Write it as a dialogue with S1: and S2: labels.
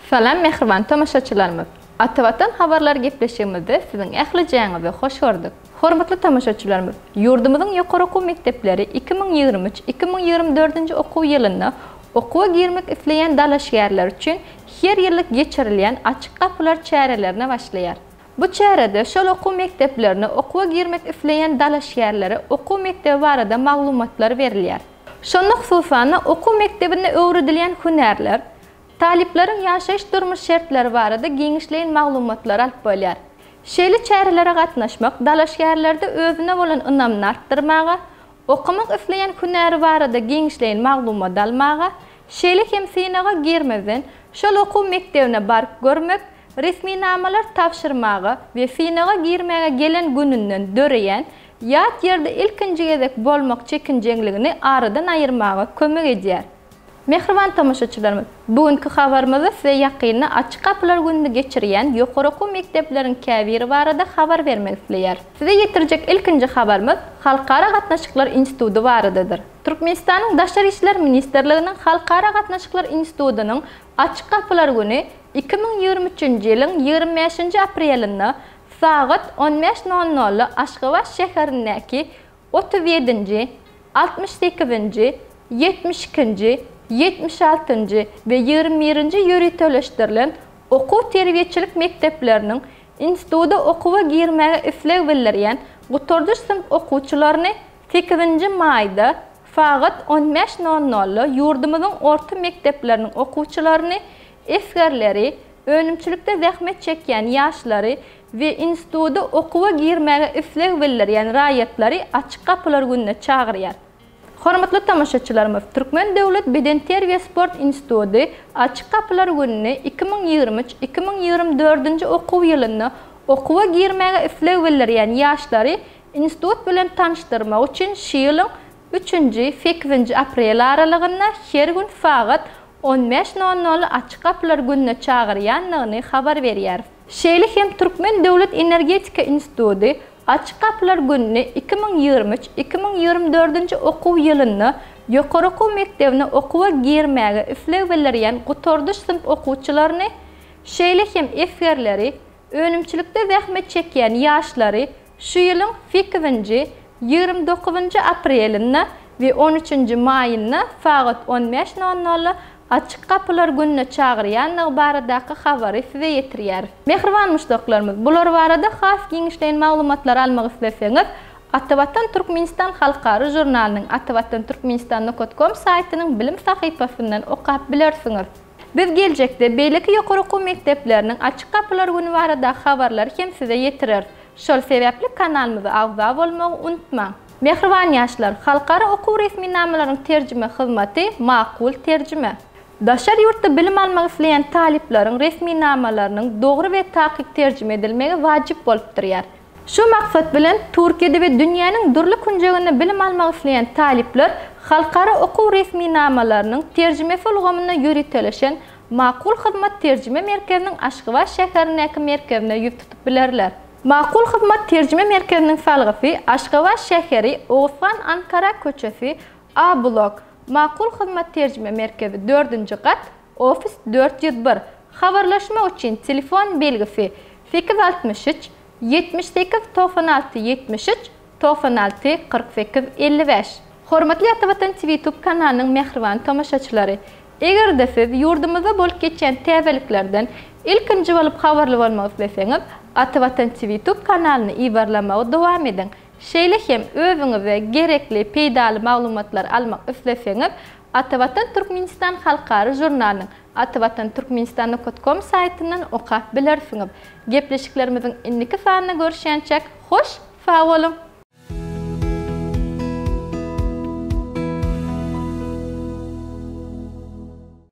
S1: Salam mähriban tomaşaçylarymyz! Atavatan habarlar gepleşigimizde siziň ählijäňizi hoş gördük. Hormatly tomaşaçylarymyz, ýurdumyzyň ýokary okuw mekdepleri 2023, 2024-nji okuw ýylynda okuwa girmek isleýän dalaşgärler üçin her ýyllyk geçirilýän Açyk gapylar çärelerine başlaýar. Bu çärede şol okuw mekdeplerine okuwa girmek isleýän dalaşgärlere okuw mekdebi barada maglumatlar berilýär. Şonda hususan-da okuw mekdebinde öwredilýän hünärler, talyplaryň ýaşaýyş-durmuş şertleri barada giňişleýin maglumatlary alyp bolýar. Şeýle çärelere gatnaşmak dalaşgärlerde özüne bolan ynamyny artdyrmaga, okamak isleýän hünäri barada giňişleýin maglumat almaga, şeýle hem synaga girmezden şol okuw mekdebine baryp görmek, resminamalar tabşyrmaga we synaga girmäge gelen gününden döreýän ýat ýerde ilkinji gezek bolmak çekinjeňligini aradan aýyrmaga kömek edýär. Mähriban tomaşaçylarymyz, bu günki habarymyzda size ýakynda Açyk gapylar gününi geçirýän ýokary okuw mekdepleriň käbiri barada habar bermek isleýäris. Size ýetirjek ilkinji habarymyz Halkara gatnaşyklar institudy baradadyr. Türkmenistanyň Daşary işler ministrliginiň Halkara gatnaşyklar institudynyň Açyk gapylar güni 2023-nji ýylyň 25-nji aprelinde sagat on bäş nol nolda Aşgabat şäherindäki 37-nji, 68-nji, 72-nji, 76-njy we 21-nji ýöriteleşdirilen okuw-terbiýeçilik mekdepleriniň instituda okuwa girmäge isleg bildirýän gutardyş synp okuwçylaryny 8-nji maýda sagat on bäş nol nolda ýurdumyzyň orta mekdepleriniň okuwçylaryny, esgerleri, önümçilikde zähmet çekýän ýaşlary we instituda okuwa girmäge isleg bildirýän raýatlary Açyk gapylar gününe çagyrýar. Hormatly tomaşaçylarymyz, Türkmen döwlet bedenterbiýe-sport institudy Açyk gapylar gününi 2023, 2024-nji okuw ýylynda okuwa girmäge isleg bildirýän ýaşlary institut bilen tanyşdyrmak üçin şu ýylyň üçünji, sekizinji aprel aralygynda her gün sagat on bäş nol nol Açyk gapylar gününe çagyrýandygyny habar berýäris. Şeýle hem Türkmen döwlet energetika institudy Açyk gapylar gününi 2023, 2024-nji okuw ýylynda ýokary okuw mekdebine okuwa girmäge isleg bildirýän gutardyş synp okuwçylaryny, şeýle hem esgerleri, önümçilikde zähmet çekýän ýaşlary şu ýylyň sekizinji, 29-njy aprelinde we on üçünji maýynda sagat on bäş nol nolda Açyk gapylar gününe çagyrýandygy baradaky habary size ýetirýäris. Mähriban muşdaklarymyz, bular barada has giňişleýin maglumatlary almak isleseňiz, Atavatan Türkmenistan halkara žurnalynyň atavatanturkmenistan nokat kom saýtynyň bilim sahypasyndan okap bilersiňiz. Biz geljekde beýleki ýokary okuw mekdepleriniň Açyk gapylar güni baradaky habarlary hem size ýetireris. Şol sebäpli kanalymyza agza bolmagy unutmaň! Mähriban ýaşlar, halkara okuw resminamalaryň terjime hyzmaty Makul terjime. Daşary ýurtda bilim almak isleýän talyplaryň resminamalarynyň dogry we takyk terjime edilmegi wajyp bolup durýar. Şu maksat bilen, Türkiýede we dünýäniň dürli künjeginde bilim almak isleýän talyplar halkara okuw resminamalarynyň terjimesi ulgamynda ýöriteleşen Makul hyzmat terjime merkeziniň Aşgabat şäherindäki merkezine ýüz tutup bilerler. Makul hyzmat terjime merkeziniň salgysy, Aşgabat şäheri, Oguzhan Ankara köçesi, A blok, Makul hyzmat terjime merkezi, dördünji gat, ofis 401. Habarlaşmak üçin telefon belgisi, 863 78 96 73 96 48 55. Hormatly Atavatan TV Tube kanalynyň mähriban tomaşaçylary! Eger-de siz ýurdumyzda bolup geçýän täzeliklerden ilkinji bolup habarly bolmak isleseňiz, Atavatan TV Tube kanalyny yzarlamagy dowam ediň. Şeýle hem özüňize gerekli, peýdaly maglumatlary almak isleseňiz, Atavatan Türkmenistan halkara žurnalynyň atavatanturkmenistan nokat kom saýtyndan okap bilersiňiz. Gepleşiklerimiziň indiki sanynda görüşýänçäk, hoş sag boluň!